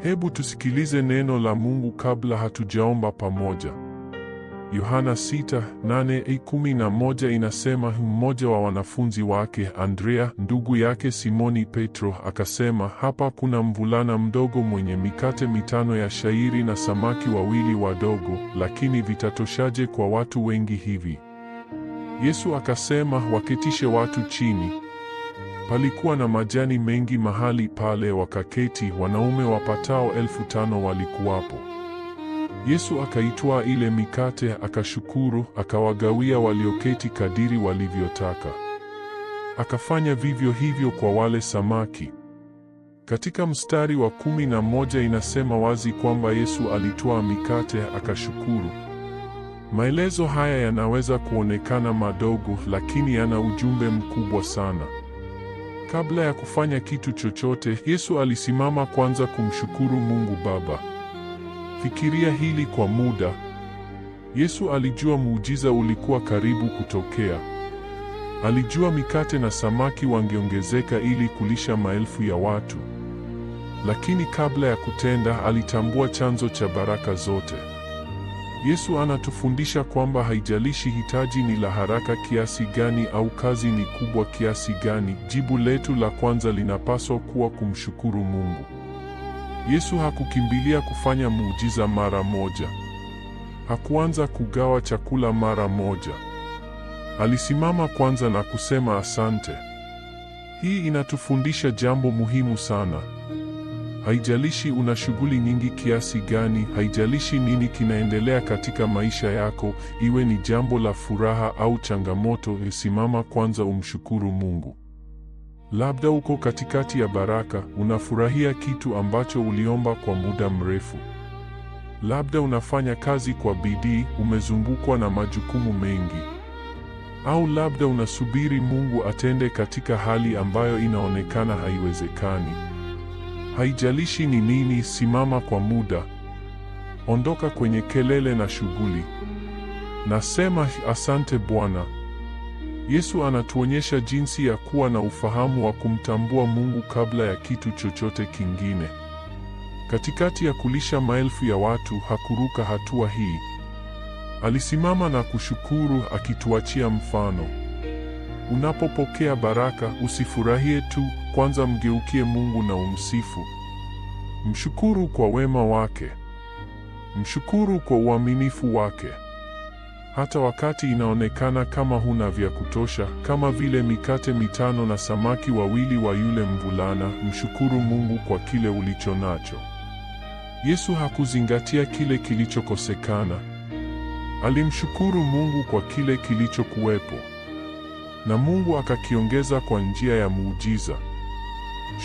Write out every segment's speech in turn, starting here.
Hebu tusikilize neno la Mungu kabla hatujaomba pamoja. Yohana 6:8-11 inasema, mmoja wa wanafunzi wake Andrea, ndugu yake Simoni Petro, akasema, hapa kuna mvulana mdogo mwenye mikate mitano ya shayiri na samaki wawili wadogo, lakini vitatoshaje kwa watu wengi hivi? Yesu akasema, waketishe watu chini. Palikuwa na majani mengi mahali pale, wakaketi, wanaume wapatao 5,000 walikuwapo. Yesu akaitwaa ile mikate, akashukuru, akawagawia walioketi kadiri walivyotaka. Akafanya vivyo hivyo kwa wale samaki. Katika mstari wa 11 inasema wazi kwamba Yesu alitwaa mikate, akashukuru. Maelezo haya yanaweza kuonekana madogo, lakini yana ujumbe mkubwa sana. Kabla ya kufanya kitu chochote, Yesu alisimama kwanza kumshukuru Mungu Baba. Fikiria hili kwa muda. Yesu alijua muujiza ulikuwa karibu kutokea. Alijua mikate na samaki wangeongezeka ili kulisha maelfu ya watu. Lakini kabla ya kutenda, alitambua chanzo cha baraka zote. Yesu anatufundisha kwamba haijalishi hitaji ni la haraka kiasi gani au kazi ni kubwa kiasi gani, jibu letu la kwanza linapaswa kuwa kumshukuru Mungu. Yesu hakukimbilia kufanya muujiza mara moja. Hakuanza kugawa chakula mara moja. Alisimama kwanza na kusema asante. Hii inatufundisha jambo muhimu sana. Haijalishi una shughuli nyingi kiasi gani, haijalishi nini kinaendelea katika maisha yako, iwe ni jambo la furaha au changamoto, simama kwanza umshukuru Mungu. Labda uko katikati ya baraka, unafurahia kitu ambacho uliomba kwa muda mrefu. Labda unafanya kazi kwa bidii, umezungukwa na majukumu mengi. Au labda unasubiri Mungu atende katika hali ambayo inaonekana haiwezekani. Haijalishi ni nini, simama kwa muda. Ondoka kwenye kelele na shughuli. Nasema asante Bwana. Yesu anatuonyesha jinsi ya kuwa na ufahamu wa kumtambua Mungu kabla ya kitu chochote kingine. Katikati ya kulisha maelfu ya watu, hakuruka hatua hii. Alisimama na kushukuru, akituachia mfano. Unapopokea baraka, usifurahie tu, kwanza mgeukie Mungu na umsifu. Mshukuru kwa wema wake. Mshukuru kwa uaminifu wake. Hata wakati inaonekana kama huna vya kutosha, kama vile mikate mitano na samaki wawili wa yule mvulana, mshukuru Mungu kwa kile ulicho nacho. Yesu hakuzingatia kile kilichokosekana. Alimshukuru Mungu kwa kile kilichokuwepo, na Mungu akakiongeza kwa njia ya muujiza.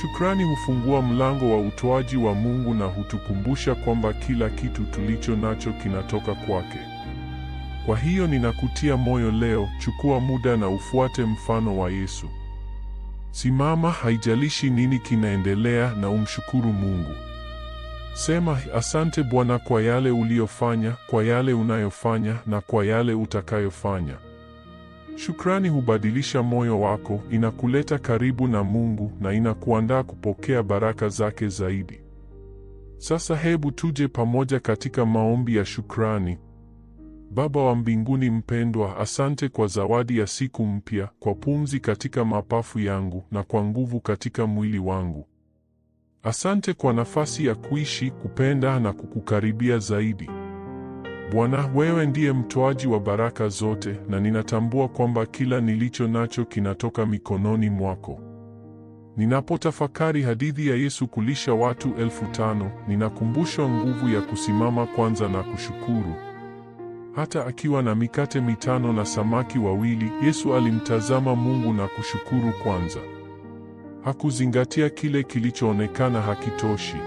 Shukrani hufungua mlango wa utoaji wa Mungu na hutukumbusha kwamba kila kitu tulicho nacho kinatoka kwake. Kwa hiyo ninakutia moyo leo, chukua muda na ufuate mfano wa Yesu. Simama, haijalishi nini kinaendelea, na umshukuru Mungu. Sema asante Bwana kwa yale uliyofanya, kwa yale unayofanya na kwa yale utakayofanya. Shukrani hubadilisha moyo wako, inakuleta karibu na Mungu na inakuandaa kupokea baraka zake zaidi. Sasa hebu tuje pamoja katika maombi ya shukrani. Baba wa mbinguni mpendwa, asante kwa zawadi ya siku mpya, kwa pumzi katika mapafu yangu na kwa nguvu katika mwili wangu. Asante kwa nafasi ya kuishi, kupenda na kukukaribia zaidi. Bwana, wewe ndiye mtoaji wa baraka zote, na ninatambua kwamba kila nilicho nacho kinatoka mikononi mwako. Ninapotafakari hadithi ya Yesu kulisha watu 5,000, ninakumbushwa nguvu ya kusimama kwanza na kushukuru. Hata akiwa na mikate mitano na samaki wawili, Yesu alimtazama Mungu na kushukuru kwanza. Hakuzingatia kile kilichoonekana hakitoshi.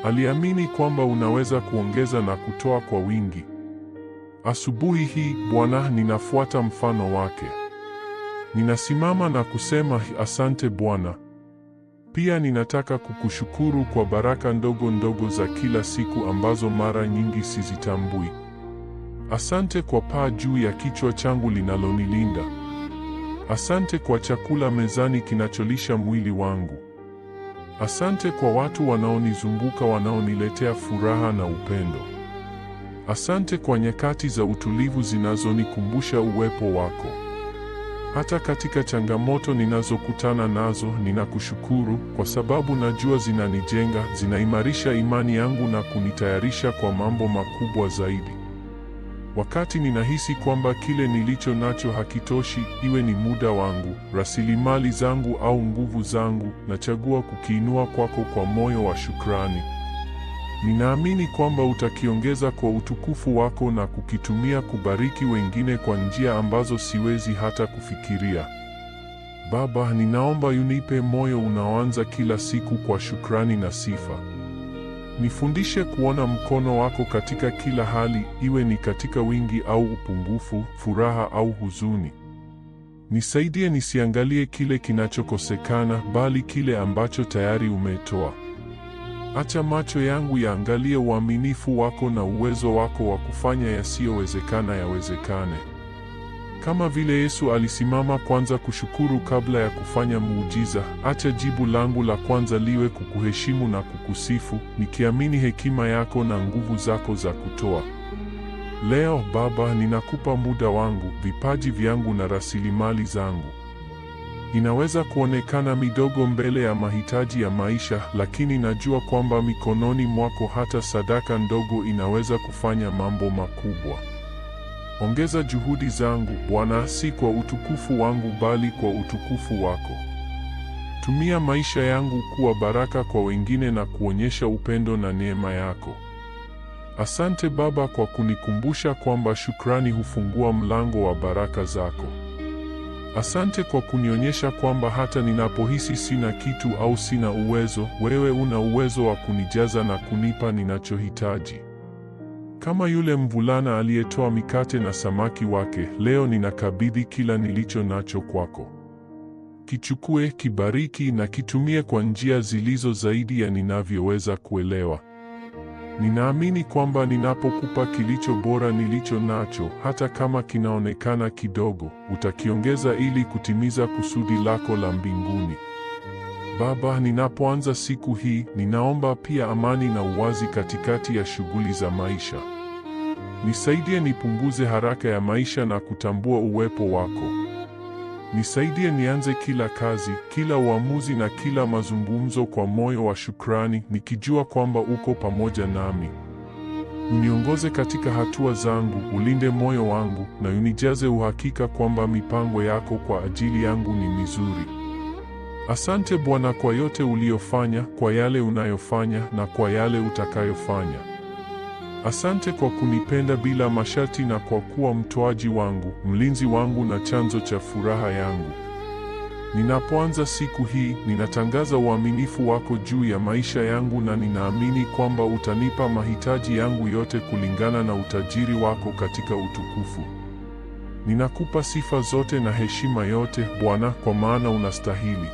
Aliamini kwamba unaweza kuongeza na kutoa kwa wingi. Asubuhi hii, Bwana, ninafuata mfano wake. Ninasimama na kusema asante Bwana. Pia ninataka kukushukuru kwa baraka ndogo ndogo za kila siku ambazo mara nyingi sizitambui. Asante kwa paa juu ya kichwa changu linalonilinda. Asante kwa chakula mezani kinacholisha mwili wangu. Asante kwa watu wanaonizunguka wanaoniletea furaha na upendo. Asante kwa nyakati za utulivu zinazonikumbusha uwepo wako. Hata katika changamoto ninazokutana nazo, ninakushukuru kwa sababu najua zinanijenga, zinaimarisha imani yangu na kunitayarisha kwa mambo makubwa zaidi. Wakati ninahisi kwamba kile nilicho nacho hakitoshi, iwe ni muda wangu, rasilimali zangu au nguvu zangu, nachagua kukiinua kwako kwa moyo wa shukrani. Ninaamini kwamba utakiongeza kwa utukufu wako na kukitumia kubariki wengine kwa njia ambazo siwezi hata kufikiria. Baba, ninaomba unipe moyo unaoanza kila siku kwa shukrani na sifa. Nifundishe kuona mkono wako katika kila hali, iwe ni katika wingi au upungufu, furaha au huzuni. Nisaidie nisiangalie kile kinachokosekana, bali kile ambacho tayari umetoa. Acha macho yangu yaangalie uaminifu wako na uwezo wako wa kufanya yasiyowezekana yawezekane. Kama vile Yesu alisimama kwanza kushukuru kabla ya kufanya muujiza, acha jibu langu la kwanza liwe kukuheshimu na kukusifu, nikiamini hekima yako na nguvu zako za kutoa. Leo Baba, ninakupa muda wangu, vipaji vyangu na rasilimali zangu. Inaweza kuonekana midogo mbele ya mahitaji ya maisha, lakini najua kwamba mikononi mwako hata sadaka ndogo inaweza kufanya mambo makubwa. Ongeza juhudi zangu Bwana, si kwa utukufu wangu bali kwa utukufu wako. Tumia maisha yangu kuwa baraka kwa wengine na kuonyesha upendo na neema yako. Asante Baba kwa kunikumbusha kwamba shukrani hufungua mlango wa baraka zako. Asante kwa kunionyesha kwamba hata ninapohisi sina kitu au sina uwezo, wewe una uwezo wa kunijaza na kunipa ninachohitaji. Kama yule mvulana aliyetoa mikate na samaki wake, leo ninakabidhi kila nilicho nacho kwako. Kichukue, kibariki na kitumie kwa njia zilizo zaidi ya ninavyoweza kuelewa. Ninaamini kwamba ninapokupa kilicho bora nilicho nacho, hata kama kinaonekana kidogo, utakiongeza ili kutimiza kusudi lako la mbinguni. Baba, ninapoanza siku hii, ninaomba pia amani na uwazi katikati ya shughuli za maisha. Nisaidie nipunguze haraka ya maisha na kutambua uwepo wako. Nisaidie nianze kila kazi, kila uamuzi na kila mazungumzo kwa moyo wa shukrani, nikijua kwamba uko pamoja nami. Uniongoze katika hatua zangu, ulinde moyo wangu na unijaze uhakika kwamba mipango yako kwa ajili yangu ni mizuri. Asante Bwana kwa yote uliyofanya, kwa yale unayofanya na kwa yale utakayofanya. Asante kwa kunipenda bila masharti na kwa kuwa mtoaji wangu, mlinzi wangu na chanzo cha furaha yangu. Ninapoanza siku hii, ninatangaza uaminifu wako juu ya maisha yangu na ninaamini kwamba utanipa mahitaji yangu yote kulingana na utajiri wako katika utukufu. Ninakupa sifa zote na heshima yote, Bwana, kwa maana unastahili.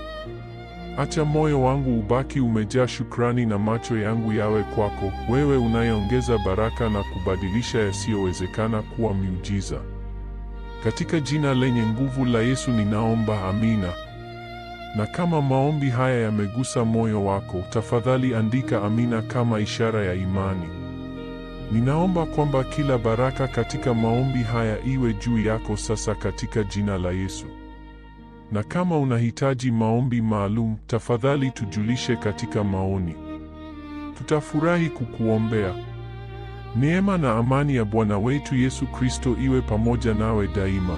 Acha moyo wangu ubaki umejaa shukrani na macho yangu yawe kwako, wewe unayeongeza baraka na kubadilisha yasiyowezekana kuwa miujiza. Katika jina lenye nguvu la Yesu ninaomba, amina. Na kama maombi haya yamegusa moyo wako, tafadhali andika amina kama ishara ya imani. Ninaomba kwamba kila baraka katika maombi haya iwe juu yako sasa katika jina la Yesu. Na kama unahitaji maombi maalum, tafadhali tujulishe katika maoni. Tutafurahi kukuombea. Neema na amani ya Bwana wetu Yesu Kristo iwe pamoja nawe daima.